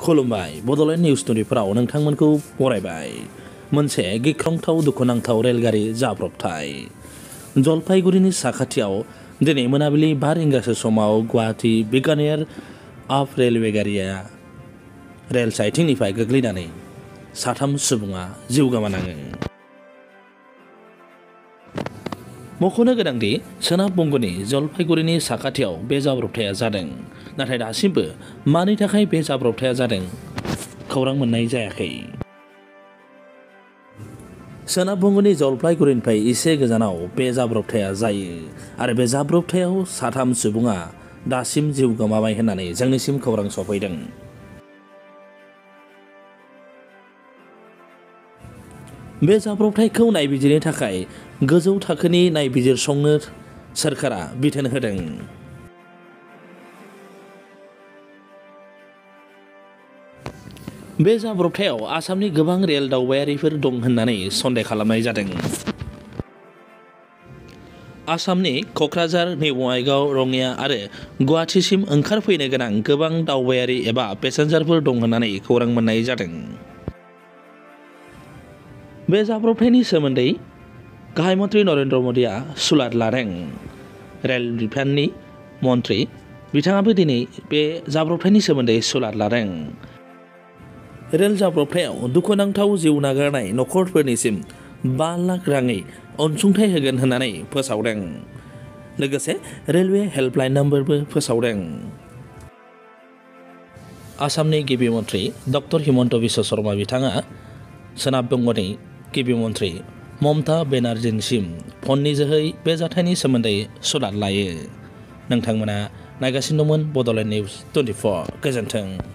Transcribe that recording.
खुलुमबाय बड'लेण्ड निउज 24 नोंथांमोनखौ बरायबाय। मोनसे गिख्रंथाव दुखुनांथाव रेलगारि जाब्रबथाय। जलपाइगुरिनि साखाथियाव दिनै मोनाबिलि 5 रिंगासो समाव गुवाहाटी बिकानेर आप रेलवे गारिया रेल साइथिंनिफ्राय गोग्लैनानै 3 सुबुङा जिउ गोमानाङो। मख'नो गोनांदि सोनाब बंगनि जलपाइगुरिनि साखाथियाव बे जाब्रबथाया जादों, नाथाय दासिमबो मानि थाखाय बे जाब्रबथाया जादों खौरां मोननाय जायाखै। सोनाब बंगनि जलपाइगुरिनिफ्राय एसे गोजानाव बे जाब्रबथाया जायो आरो बे जाब्रबथायाव 3 सुबुङा दासिम जिउ गोमाबाय होननानै जोंनिसिम खौरां सफैदों। बे जाब्रबथायखौ नायबिजिरनो थाखाय गोजौ थाखोनि नायबिजिरसंनो सोरखारा बिथोन होदों। बे जाब्रबथायाव आसामनि गोबां रेल दावबायारिफोर दं होननानै सन्देह खालामनाय जादों। आसामनि क'क्राझार, निउ बङाइगाव, रङिया आरो गुवाहाटीसिम ओंखारफैनो गोनां गोबां दावबायारि एबा पेसेन्जारफोर दं होननानै खौरां मोननाय जादों। बे जाब्रबथायनि सोमोन्दै गाहाय मन्त्रि नरेन्द्र मदिआ सुलाद लादों। रेल बिफाननि मन्त्रि बिथाङाबो दिनै बे जाब्रबथायनि सोमोन्दै सुलाद लादों। रेल जाब्रबथायाव दुखुनांथाव जिउ नागारनाय नखरफोरनिसिम 5 लाख राङै अनसुंथाइ होगोन होननानै फोसावदों। लोगोसे रेलवे हेल्पलाइन नम्बरबो फोसावदों। आसामनि गिबि मन्त्रि डक्टर हिमन्त बिश्व शर्मा बिथाङा सोनाब बंगनि गिबि मन्त्रि ममता बेनार्जीनिसिम फननि जोहै बे जाथायनि सोमोन्दै सुलाद लायो। नोंथांमोना नायगासिनो दंमोन बड'लेण्ड निउज 24। गोजोन्थों।